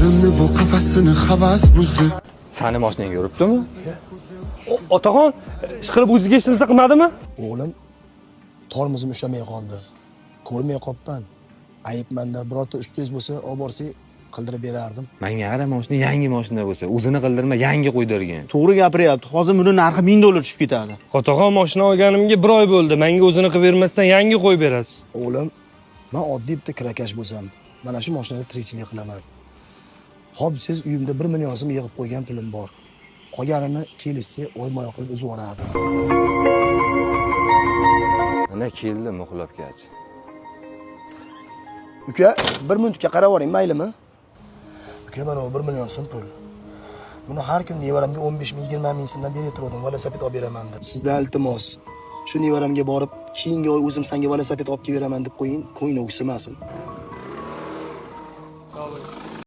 Dilimni bu qafasini havas buzdi. Sani mashinangga yuribdimi? Otaxon, ishqilib o'ziga hech narsa qilmadimi? O'g'lim, tormozim ushlamay qoldi. Ko'rmay qolibman. Ayb manda, birorta ustingiz bo'lsa, olib borsak qildirib berardim. Menga qara, mashina yangi mashina bo'lsa, o'zini qildirma, yangi qo'ydirgin. To'g'ri gapiryapti. Hozir buni narxi $1000 tushib ketadi. Otaxon, mashina olganimga bir oy bo'ldi. Menga o'zini qilib bermasdan yangi qo'yib berasiz. O'g'lim, men oddiy bitta kirakash bo'lsam, mana shu mashinada tirikchilik qilaman. Xo'p, siz uyimda 1 million so'm yig'ib qo'ygan pulim bor. Qolganini kelishsa, oyma-oy qilib uzib yuborardim. Mana keldi muxlabgach. Uka, 1 minutga qarab oling, maylimi? Uka, mana bu 1 million so'm pul. Buni har kun nevaramga 15 ming, 20 ming so'mdan berib turdim, velosiped olib beraman deb. Sizdan iltimos, shu nevaramga borib, keyingi oy o'zim senga velosiped olib kelib beraman deb qo'ying, ko'ngli o'ksimasin.